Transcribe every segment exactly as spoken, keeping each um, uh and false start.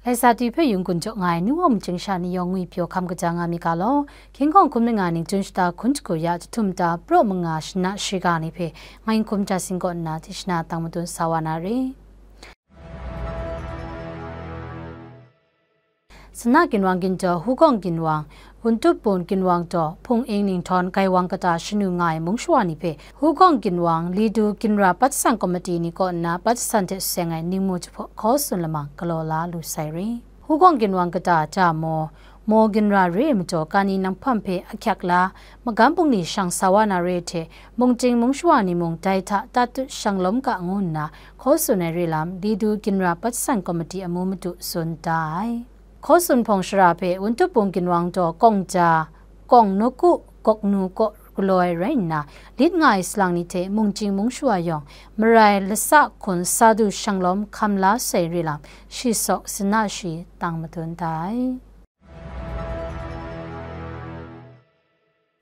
Dai sa ti hpe yawng gun jaw nga ai, nu wa maching sha ni yawng ngwi pyaw hkam kaja nga mi ga law, hkying hkawng hkum ning nga ning, Jun shata hkun hku ya jahtum ta praw manga shana shiga ni hpe, nga yin hkum ja sing kaw nna, tishna tang madun sa wa na re. Sana ginwang ginjaw, Hugawng ginwang, Wuntup Bun ginwang daw, Hpung Ing Ninghtawng Gaiwang kata shanu nga ai mung shawa ni hpe, Hugawng ginwang, Lidu ginra patsan komiti ni kaw nna patsan hte seng ai ningmu jahpaw hkaw tsun lamang galaw la lu sai re. Hugawng ginwang kata ja maw, maw ginra re ai majaw, kani nanghpam hpe ahkyak la, magam bungli shang sa wa na re hte, mungchying mung shawa ni mung dai hta tatut shang lawm ga ngu nna hkaw tsun ai re lam, Lidu ginra patsan komiti amu madu tsun da ai. Hkaw tsun hpawng shara hpe Wuntup Bun ginwang daw kawng ja, kawng nawku, gawk nu kaw galaw ai rai nna, lit nga ai salang ni hte mungchying mung shawa yawng, marai lasa hkun sa du shang lawm hkam la sai re lam, shi sawk sana shi tang madun da ai.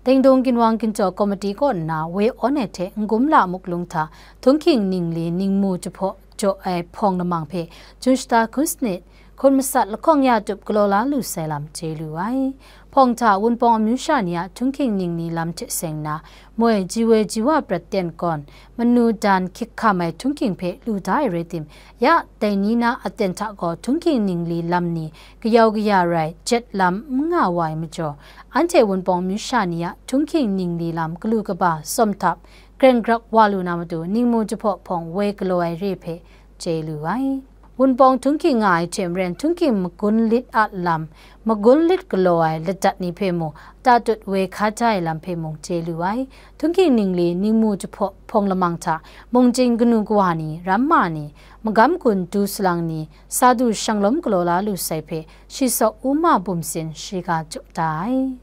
Dingdung ginwang ginjaw komiti kaw nna woi awn ai hte N-gum la muklung hta Htunghking ningli ningmu jahpaw jaw ai hpawng lamang hpe Jun shata hkun sanit, hkun masat lahkawng ya tup galaw la lu sai lam chye lu ai. Hpawng hta Wunpawng amyu sha ni a Htunghking ningli lam hte seng nna, moi ji woi ji wa prat ten gawn, manu dan hkyik hkam ai Htunghking hpe lu da ai rai tim, ya dai ni na aten hta gaw Htunghking ningli lam ni kayau kaya rai jet lam n nga wa ai majaw, anhte Wunpawng amyu sha ni a Htunghking ningli lam galu kaba tsawm htap, greng grak wa lu na matu, ningmu jahpaw hpawng woi galaw ai re hpe chye lu ai. Wunpawng Htunghking nga ai hte maren, Htunghking magun lit a lam, magun lit galaw ai ladat ni hpe mung, tatut woi hka ja ai lam hpe mung chye lu ai. Htunghking ningli ningmu jahpaw hpawng lamang hta, mungchying kanu kawa ni, ramma ni, magam gun du salang ni, sa du shang lawm galaw la lu sai hpe, shi sawk u ma bum sin shiga jaw da ai.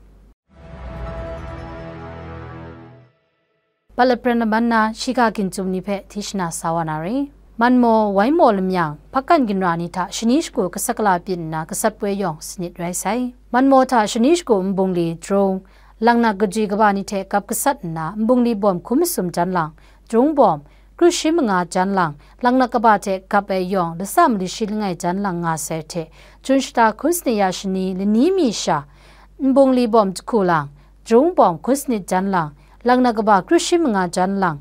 Bat lapran laman na shiga ginchyum ni hpe tishna sa wa na re. Manmaw, Waimaw lamyang, Hpakan ginra ni hta shani shagu gasat gala byin nna gasat poi yawng sanit rai sai. Manmaw hta shani shagu nbungli Jrung, Langnak kajwi kaba ni hte gap gasat nna, nbungli bawm hkum masum jan lang, Jrung bawm, kru shi manga jan lang, Langnak kaba hte gap ai yawng lasa mali shi langai jan lang nga sai hte, Jun shata hkun sanit ya shani lani mi sha, nbungli bawm jahku lang, Jrung bawm hkun sanit jan lang, Langnak kaba kru shi manga jan lang,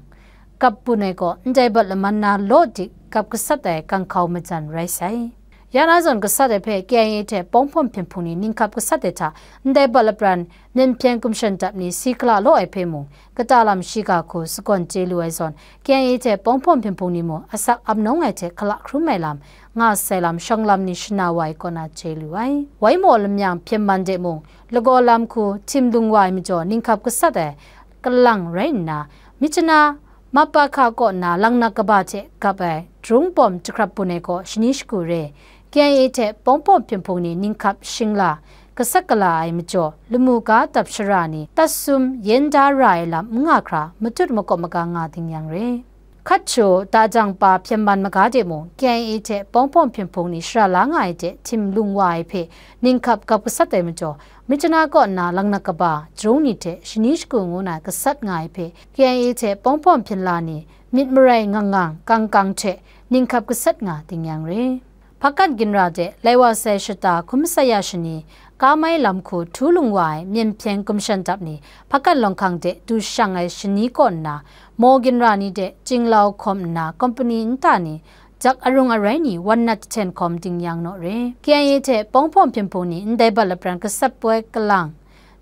gap bun ai gaw, ndai bat laman na law dik gap gasat ai ganghkau majan rai sai. Ya na zawn gasat ai hpe K I A hte Pawng Hpawm Hpyen Hpung ni ninghkap gasat ai hta, ndai bat lapran myen hpyen gumshan dap ni si hkala law ai hpe mung, kata lam shiga hku sagawn chye lu ai zawn, K I A hte Pawng Hpawm Hpyen Hpung ni mung asak ap nawng ai hte hkala hkrum ai lam, nga sai lam shawng lam ni shana wa ai kaw na chye lu ai. Waimaw lamyang hpyen man de mung, lagaw lam hku htim lung wa ai majaw ninghkap gasat ai kalang rai nna, Myitkyina, Mapakha kaw na Langnak kaba hte gap ai Jrung bawm jahkrap bun ai gaw shani shagu re, K I A hte Pawng Hpawm Hpyen Hpung ni ninghkap shingla gasat gala ai majaw, lamu ga dap shara ni, tatsum yen da ra ai lam n nga hkra, matut makawp maga nga ding yang re. Hkatchu, Dajang pa hpyen man maga de mung, K I A hte Pawng Hpawm Hpyen Hpung ni shara la nga ai hte htim lung wa ai hpe, ninghkap gap gasat ai majaw, Myitkyina kaw na Langnak kaba, Jrung ni hte shani shagu ngu na gasat nga ai hpe, K I A hte Pawng Hpawm Hpyen la ni myit marai ngang ngang, kang kang hte ninghkap gasat nga ding yang re. Hpakan ginra de lai wa sai shata hkum masat ya shani, Kamai lam hku htu lung wa ai myen hpyen gumshan dap ni, Hpakan lawng hkang de du shang ai shani kaw nna, Maw ginra ni de Chinglau hkawm nna, kompani nta ni, jak arung arai ni wan nat jahten hkawm ding yang naw re. K I A hte Pawng Hpawm Hpyen Hpung ni ndai bat lapran gasat poi kalang,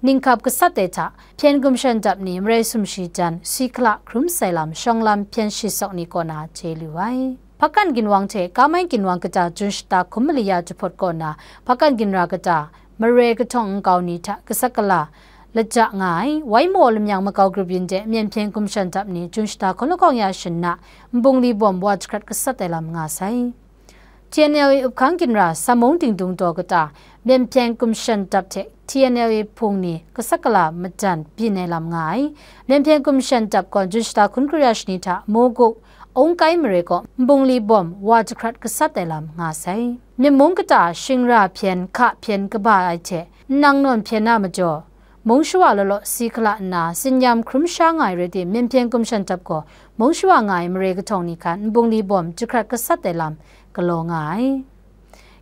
ninghkap gasat ai hta, hpyen gumshan dap ni marai sumshi jan, si hkala hkrum sai lam shawng lam hpyen shi sawk ni kaw na chye lu ai. Hpakan ginwang hte Kamai ginwang kata Jun shata hkum mali ya jahpawt kaw na, Hpakan ginra kata, marai kahtawng nkau ni hta gasat gala laja nga ai, Waimaw lamyang makau grup yin de myen hpyen gumshan dap ni Jun shata hkun lahkawng ya shana, nbungli bawm wa jahkrat gasat ai lam nga sai. T N L A uphkang ginra Samung Dingdung daw kata, myen hpyen gumshan dap hte T N L A hpung ni gasat gala majan byin ai lam nga ai. Myen hpyen gumshan dap gaw Jun shata hkun kru ya shani hta Moguk, Ungkai mare kaw nbungli bawm wa jahkrat gasat ai lam nga sai. Myit mung kata shingra hpyen, hka hpyen kaba ai hte, nnang nawn hpyen a majaw, mung shawa law law si hkala nna, tsin-yam hkrum sha nga ai rai tim, myen hpyen gumshan dap gaw, mung shawa nga ai mare kahtawng ni hkan nbungli bawm jahkrat gasat ai lam galaw nga ai.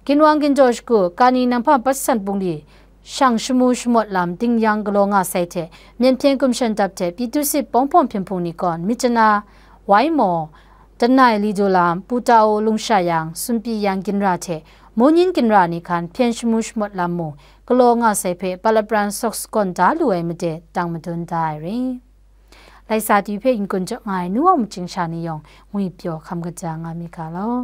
Ginwang Ginjaw Shagu, Kani Nanghpang Patsan Bungli, shang shamu shamawt lam ding yang galaw nga sai hte, Myen Hpyen Gumshan Dap hte Pyi Dut Sit Pawng Hpawng Hpyen Hpung ni gawn, Myitkyina, Waimaw, Danai Lido Lam, Pu Tau Lungsha Yang, Sunpyi Yang ginra hte Munyin ginra ni hkan hpyen shamu shamawt lam mung galaw nga sai hpe, Palapran Soks gawn da lu ai made tang madun da ai re. Laisa twi hpe yin kun jaw nga ai nu wa machying sha ni yawng ngwi pyaw hkam kaja nga mi ga law.